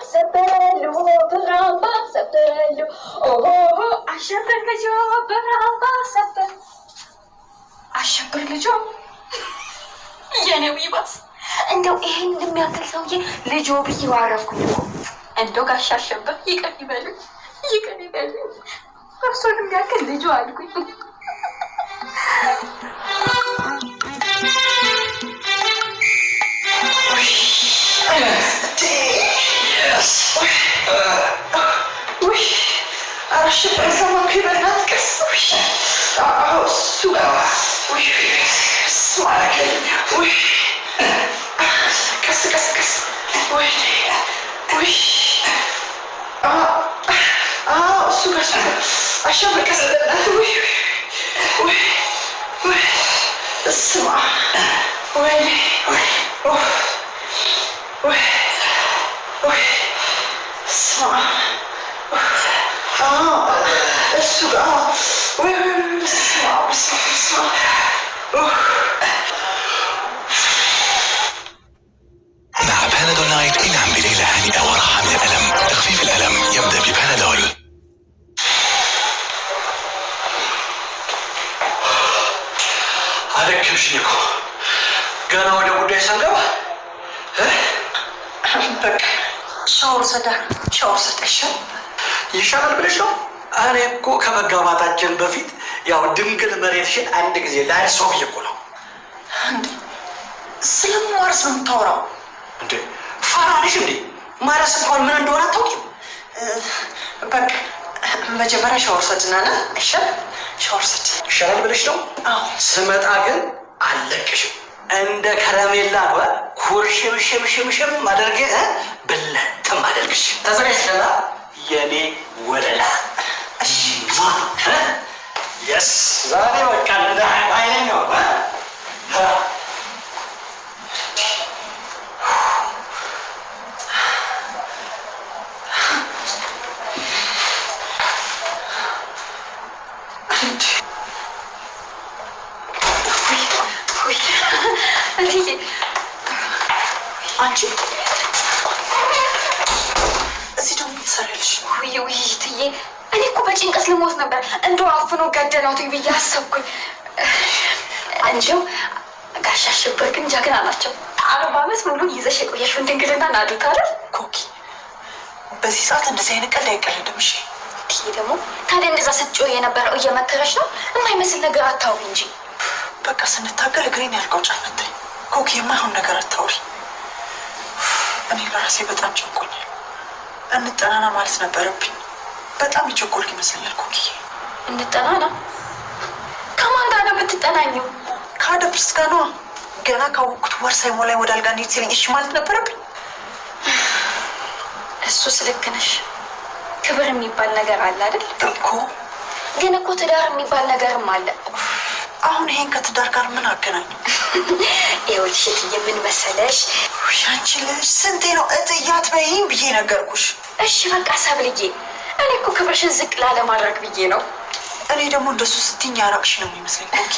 ሰበረሉ ብራምባ ሰበረሉ ኦሆ አሸብር ልጆ ብራምባ ሰበር አሸብር ልጆ የኔው ይባስ። እንደው ይሄን የሚያክል ሰውዬ ልጆ ብዬ ዋረፍኩኝ እኮ። እንደው ጋሻ አሸብር ይቅር ይበሉኝ፣ ይቅር ይበሉኝ። እርሶን የሚያክል ልጆ አልኩኝ። ቀስ ቀስ ቀስ። እሱ ጋር እሱ ጋር አሸብር ቀስ። ስማ ወይኔ ስማ እሱ ጋር ስማ ስማ። مع بانادول نايت انعم بليلة هانئة وراحة من الألم. تخفيف الألم يبدأ ببانادول. አደከምሽኝ እኮ ገና ወደ ጉዳይ ሳንገባ። በቃ ሻወር ሰዳ ሻወር ሰዳ ይሻል። ይሻላል ብለሽ ነው? እኔ እኮ ከመጋባታችን በፊት ያው ድንግል መሬትሽን አንድ ጊዜ ላርሰው ብዬ እኮ ነው። እንዴ፣ ስለምን ማረስ ነው የምታወራው? እንዴ፣ ፋራ ነሽ እንዴ? ማረስ እንኳን ምን እንደሆነ አታውቂም? በቃ መጀመሪያ ሻወር ሰድና ና አይሻል? ሻወር ሰድ። ይሻላል ብለሽ ነው? አዎ። ስመጣ ግን አልለቅሽም። እንደ ከረሜላ ነው ኩርሽምሽምሽምሽም አደርጌ ብለትም አደርግሽ። ተዘጋጅተላ የኔ ወለላ? እሺ። Yes፣ ዛሬ በቃ እንደ ኃይለኛው። እንዴ! ውይ እትዬ! አንቺ እዚህ ደግሞ ምን ትሰሪያለሽ? ውይ ውይ እትዬ፣ እኔ እኮ በጭንቀት ልሞት ነበር። እንደው አፍኖ ገደላት ብዬ አሰብኩኝ። እንደው ጋሻ አሸብር ግን ጀግና ናቸው። 40 ዓመት ሙሉ ይዘሽ የቆየሽውን ድንግልና ናዱት አይደል? ኮኪ፣ በዚህ ሰዓት እንደዚህ አይነት ቀልድ አይቀልድም። እሺ? እትዬ ደግሞ ታዲያ እንደዛ ስትጮህ የነበረው እየመከረሽ ነው። የማይመስል ነገር አታውሪ እንጂ። በቃ ስንታገል እግሬን ያልጋው ጫፍ መታኝ። ኮኪ፣ የማይሆን ነገር አታውሪ። እኔ ለራሴ በጣም ጨንቆኛል። እንጠናና ማለት ነበረብኝ። በጣም የቸኮልክ ይመስለኛል ኮኪ። እንጠናና? ከማን ጋር ነው የምትጠናኘው? ከአደፍርስ ጋር ነዋ። ገና ካወቅኩት ወር ሳይሞላኝ ወደ አልጋ እንሂድ ሲለኝ እሺ ማለት ነበረብኝ። እሱስ ልክ ነሽ። ክብር የሚባል ነገር አለ አይደል? እኮ። ግን እኮ ትዳር የሚባል ነገርም አለ። አሁን ይሄን ከትዳር ጋር ምን አገናኘው? ይኸውልሽ እትዬ፣ ምን መሰለሽ፣ ውይ አንቺ ልጅ፣ ስንቴ ነው እትዬ አትበይኝ ብዬ ነገርኩሽ? እሺ በቃ ሰብልዬ፣ እኔ እኮ ክብርሽን ዝቅ ላለማድረግ ብዬ ነው። እኔ ደግሞ እንደሱ ስትይኝ ያራቅሽ ነው የሚመስለኝ ኮኪ።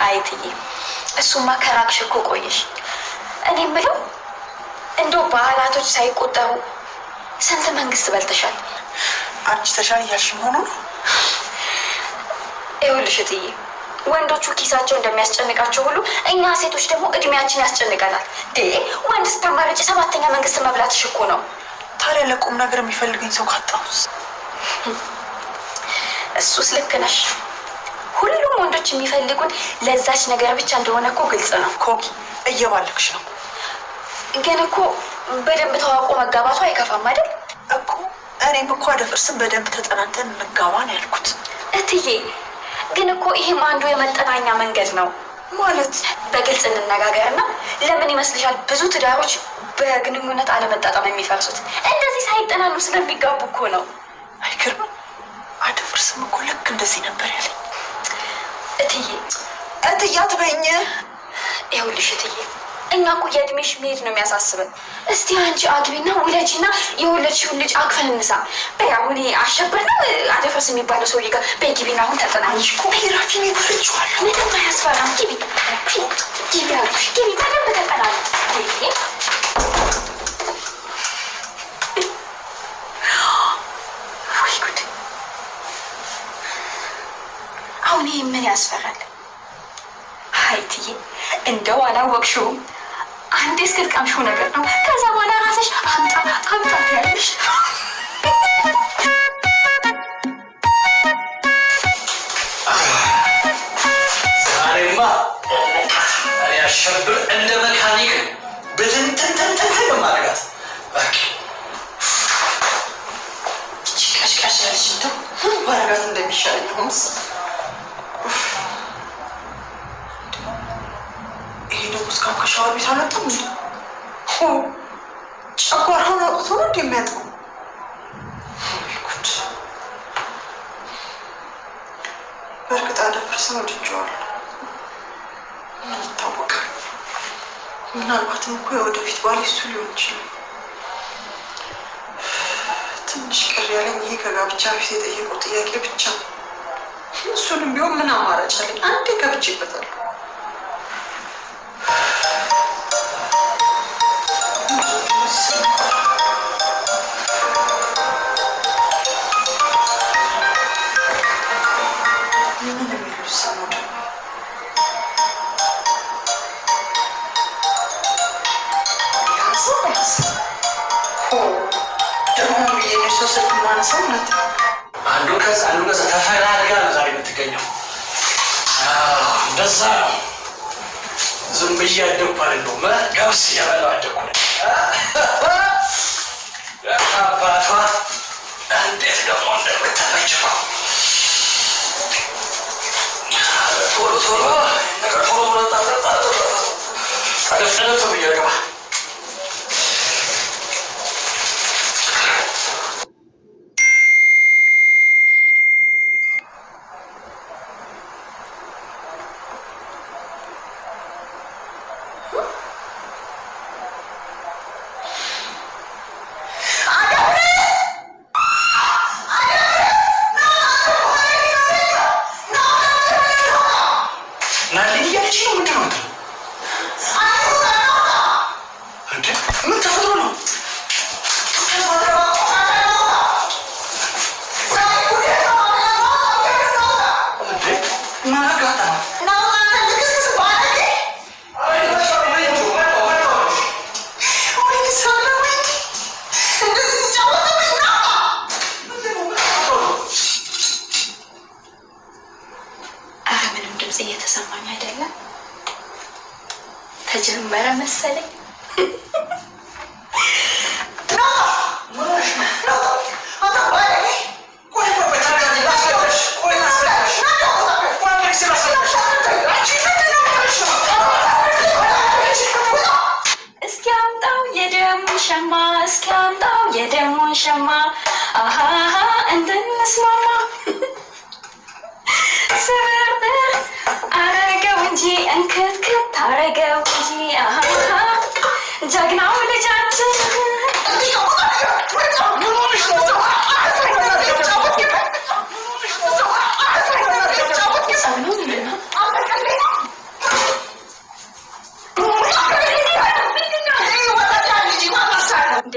አይ እትዬ፣ እሱማ ከራቅሽ እኮ ቆየሽ። እኔ የምለው እንደው በዓላቶች ሳይቆጠሩ ስንት መንግስት በልተሻል? አንቺ ተሻል እያልሽ መሆኑ ነው? ይኸውልሽ እትዬ፣ ወንዶቹ ኪሳቸው እንደሚያስጨንቃቸው ሁሉ እኛ ሴቶች ደግሞ እድሜያችን ያስጨንቀናል። ዴ ወንድ ስታማረጭ ሰባተኛ መንግስት መብላትሽ እኮ ነው። ታዲያ ለቁም ነገር የሚፈልገኝ ሰው ካጣሁስ? እሱስ ልክ ነሽ። ሁሉም ወንዶች የሚፈልጉን ለዛች ነገር ብቻ እንደሆነ እኮ ግልጽ ነው። ኮኪ፣ እየባለግሽ ነው። ግን እኮ በደንብ ተዋውቆ መጋባቱ አይከፋም አይደል? እኮ። እኔም እኮ አደፍርስም በደንብ ተጠናንተን እንጋባ ነው ያልኩት። እትዬ፣ ግን እኮ ይሄም አንዱ የመጠናኛ መንገድ ነው። ማለት? በግልጽ እንነጋገርና ለምን ይመስልሻል ብዙ ትዳሮች በግንኙነት አለመጣጣም የሚፈርሱት? እንደዚህ ሳይጠናኑ ስለሚጋቡ እኮ ነው። አይገርምም? አደፍርስም እኮ ልክ እንደዚህ ነበር ያለኝ። እትዬ! እትዬ አትበይኝ። ይኸውልሽ እትዬ፣ እኛ እኮ የእድሜሽ መሄድ ነው የሚያሳስበን። እስቲ አንቺ አግቢና ውለጂና የወለድሽውን ልጅ አቅፈን እንሳ። በይ አሁን ይሄ አሸበር ነው አደፍርስ የሚባለው ሰውዬ ጋር በይ ግቢና አሁን ተጠናኝሽ እኮ። ረፊ፣ እኔ ፈርቼዋለሁ። ምንም አያስፈራም። ግቢ ግቢ አልኩሽ፣ ግቢ በደንብ ተጠናኝ። ያስፈራል? ሀይትዬ እንደው አላወቅሽውም። አንዴ እስክትቀምሺው ነገር ነው። ከዛ በኋላ ራስሽ አምጣ አምጣ ትያለሽ። ዛሬማ እኔ አሸብር እንደ መካኒክ ብትንትንትንትን ነው የማደርጋት። በቃ ይቺ ቀሽቀሽ ያለች እንደው ምን ባረጋት እንደሚሻለኝ አሁንስ። ይሄ ደግሞ እስካሁን ከሻወር ቤት አልወጣም እንዴ? ሆ ጨጓራውን አውጥቶ ነው እንደ የሚያጥበው? ወይ ጉድ! በእርግጥ አደፍርስን ወድጄዋለሁ። ምን ይታወቃል? ምናልባትም እኮ የወደፊት ባሌ እሱ ሊሆን ይችላል። ትንሽ ቅር ያለኝ ይሄ ከጋብቻ በፊት የጠየቀው ጥያቄ ብቻ ነው። እሱንም ቢሆን ምን አማራጭ አለኝ? አንዴ ገብቼበታለሁ። ምን የሚሉት ስም ነው ደግሞ? ያንሰው አያንስም? ሆ ደግሞ ብዬ ነው ሰው ስልክ የማነሳው እናቴ። አንዱ ከዛ አንዱ ከዛ ተፈላልጋ ነው ዛሬ የምትገኘው። አዎ እንደዛ ነው። ዝም ብዬ አደግኩ አይደለሁም፣ ገብስ እየበላሁ አደግኩ። አባቷ እንዴት ደግሞ እንደምትመች እኮ። ቶሎ ቶሎ ነገር ቶሎ ቶሎ ጠለፍ ብዬ ልግባ። ናልኝ እያለች ነው። ምንድን ነው የምትለው? እንዴ ምን ተፈጥሮ ነው? እንዴ ምን አጋጠመ? አረ ምንም ድምፅ እየተሰማኝ አይደለም። ተጀመረ መሰለኝ። እስኪ አምጣው የደሙን ሸማ፣ እስኪ አምጣው የደሙን ሸማ፣ አሃሃ እንድንስማማ ስብርብር አረገው እንጂ እንክትክት አረገው እንጂ አሃሃ ጀግናው ልጃችን። ሰው ነው ምንድን ነው? እንዴ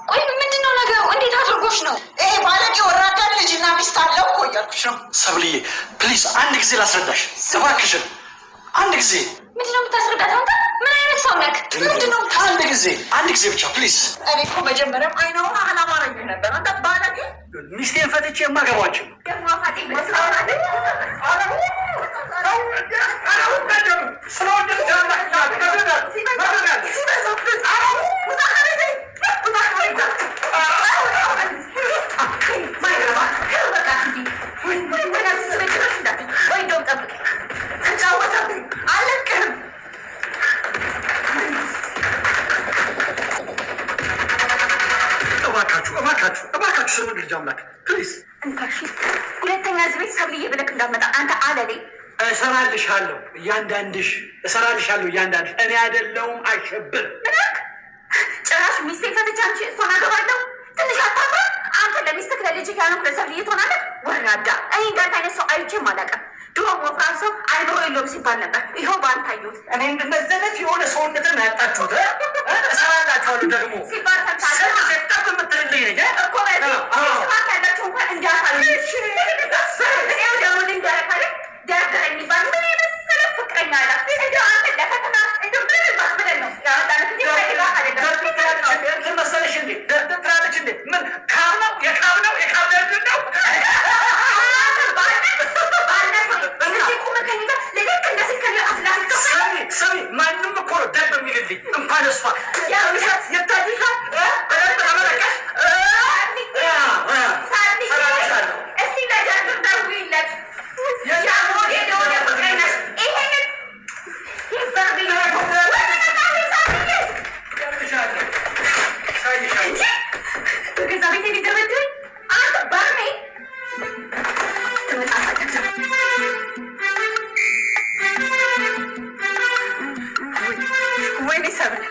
ቆይ ምንድን ነው ነገሩ? እንዴት አድርጎሽ ነው? ይሄ ባለጌ ወራዳ ልጅና ሚስት አለው እኮ እያልኩሽ ነው። ሰብልዬ please አንድ ጊዜ ላስረዳሽ እባክሽን፣ አንድ ጊዜ። ምንድን ነው የምታስረዳት አንተ? ምን አይነት ሰው ነህ? ምንድን ነው? አንድ ጊዜ፣ አንድ ጊዜ ብቻ please። እኔ እኮ መጀመሪያም አይናውን አላማረኝም ነበር። አንተ ባለጌ ሚስቴን ፈትቼ የማገባችን እባካችሁ፣ እባካችሁ፣ እባካችሁ ስለ ልጅ አምላክ please። እንካሽ ሁለተኛ እዚህ ቤት ሰብልዬ ብለህ እንዳትመጣ አንተ አለሌ። እሰራልሻለሁ፣ እያንዳንድሽ እሰራልሻለሁ፣ እያንዳንድሽ። እኔ አይደለሁም አሸብር። ምን አልክ? ጭራሽ ሚስቴን ፈትቼ አንቺ እሷን አገባለሁ? ትንሽ አታፍርም? አንተ ለሚስትህ ለልጅህ ያልሆንክ ለሰብልዬ ትሆናለህ? ወራዳ! እኔ እንዳንተ አይነት ሰው አይቼም አላውቅም። ድሮ ወፍራም ሰው አይምሮ የለውም ሲባል ነበር። ይኸው በአንተ አየሁት። እኔ እንደመዘነት የሆነ ሰውነትን ያጣችሁት እሰራላችኋለሁ ደግሞ ሲባል ሰምታለሁ። ስንት ጠብ የምትልልኝ ነኝ እኮ በዚህ ስማት ያላቸው እንኳን እንዳታሉ። ይኸው ደግሞ ልንገርህ አይደል ደግ ደንደር የሚባል ምን የመሰለ ፍቅረኛ አላት። እንደው አንተ ለፈተና እንደው ምን ብለን ነው ያመጣነት እንጂ ፈልጋ አይደለም። እንትን መሰለሽ እንዴ? ደርድር ትላለች እንዴ? ምን ካብ ነው? የካብ ነው? የካብ ደርድር ነው? ስሚ ስሚ፣ ማንም እኮ ነው ደብ የሚልልኝ እንኳን እሷ ይታይሻል። በደንብ ተመለከሽ። ሰላምሻለሁ። እስቲ ለደርድር ደውይለት። ፍቅረኛሽ ይሄንን በገዛ ቤቴ ሊደበድበኝ አንተ ባርሜ ወይኔ ሰብል፣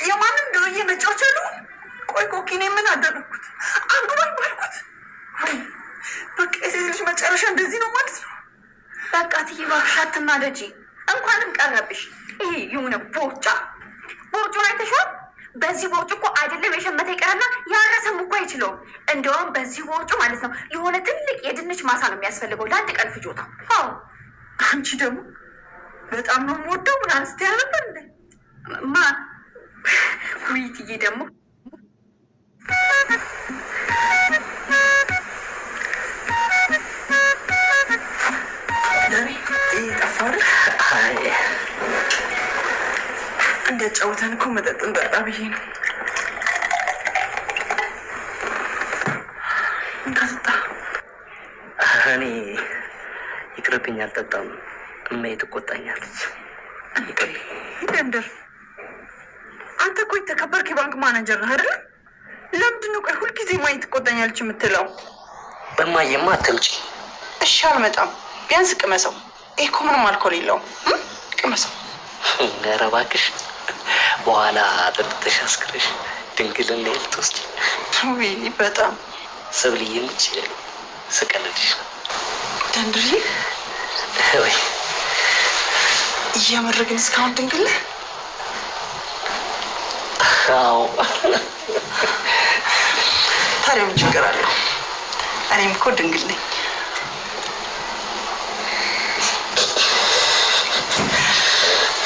የማንም ዱርዬ መጫወቻ ልሁን? ቆይ ኮኪ፣ እኔ ምን አደረግኩት? አግባኝ ባልኩት? ወይ በቃ የሴት ልጅ መጨረሻ እንደዚህ ነው ማለት ነው። በቃ እትዬ እባክሽ አትናደጂ። እንኳንም ቀረብሽ። ይሄ የሆነ ቦርጫ ቦርጩን አይተሽዋል? በዚህ ቦርጭ እኮ አይደለም የሸመተ ይቀርና ያረሰም እኮ አይችለውም። እንደውም በዚህ ቦርጩ ማለት ነው የሆነ ትልቅ የድንች ማሳ ነው የሚያስፈልገው ለአንድ ቀን ፍጆታ። አዎ አንቺ ደግሞ በጣም ነው የምወደው ምናምን ስትይ አልነበር እንዴ? ማ ውይ እትዬ ደግሞ ዳኒ ጠፋ አይደል? እንዲያጫውተን እኮ መጠጥ እንጠጣ ብዬ ነው። እንካ ጠጣ። እኔ ይቅርብኝ፣ አልጠጣም። እማዬ ትቆጣኛለች። ይቅርብኝ። ደንደር፣ አንተ እኮ የተከበርክ የባንክ ማናጀር ነህ አይደል? ለምንድን ነው ቆይ ሁልጊዜ እማዬ ትቆጣኛለች የምትለው? በማዬማ አትምጪ። እሺ አልመጣም። ቢያንስ ቅመሰው። ይሄ እኮ ምንም አልኮል የለውም። ቅመሰው። ኧረ እባክሽ በኋላ ጠጥተሽ አስክረሽ ድንግልና ልትወስጂ። ውይ በጣም ሰብልዬ ሙች ስቀልድሽ ነው። ደንድርዬ፣ ወይ የምር ግን እስካሁን ድንግል ነህ? አዎ። ታዲያ ምን ችግር አለው? እኔም እኮ ድንግል ነኝ።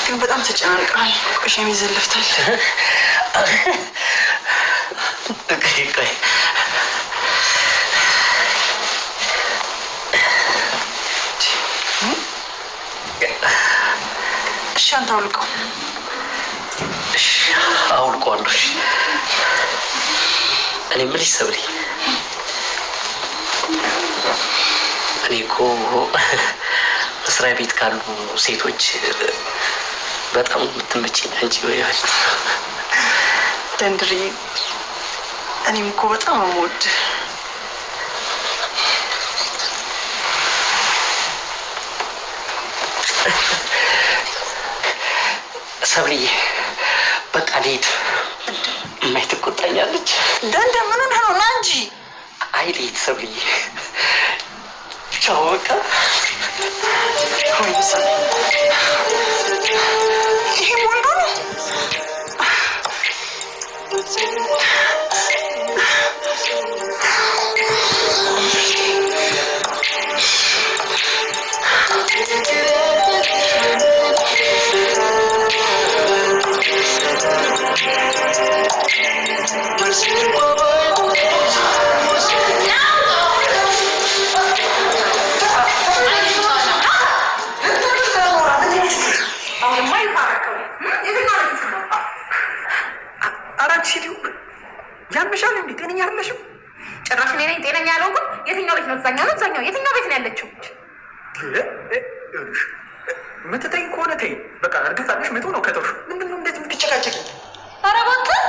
ግን በጣም ተጨናንቀሃል። ቆይ ሸሚዝ ለፍታል። ቆይ ቆይ፣ እሺ አንተ አውልቀው። እሺ አውልቀዋለሁ። እሺ እኔ የምልሽ ሰብሊ፣ እኔ እኮ መስሪያ ቤት ካሉ ሴቶች በጣም የምትመጪኝ አንቺ። ወይ ደንድርዬ፣ እኔም እኮ በጣም ነው የምወድህ። ሰብልዬ፣ በቃ ልሂድ። እማዬ ትቆጣኛለች። ደንደር ምን ሆነህ ነው? ና እንጂ። አይ ልሂድ ሰብልዬ፣ ቻው በቃ። ወይ ሰብል፣ ይሄም ወንዱ ነው። ኧረ አንቺ ሴትዮ ያምሻል እንዴ? ጤነኛ አይደለሽም። ጭራሽ እኔ ነኝ ጤነኛ ያልሆንኩት። የትኛው ቤት ነው? እዛኛው ነው እዛኛው። የትኛው ቤት ነው ያለችው? ምትተኝ ከሆነ ተይ። በቃ እርግጥ አለሽ መቶ ነው ከተውሽ። ምንድን ነው እንደዚህ የምትጨቃጨቂ? ኧረ እባክህ።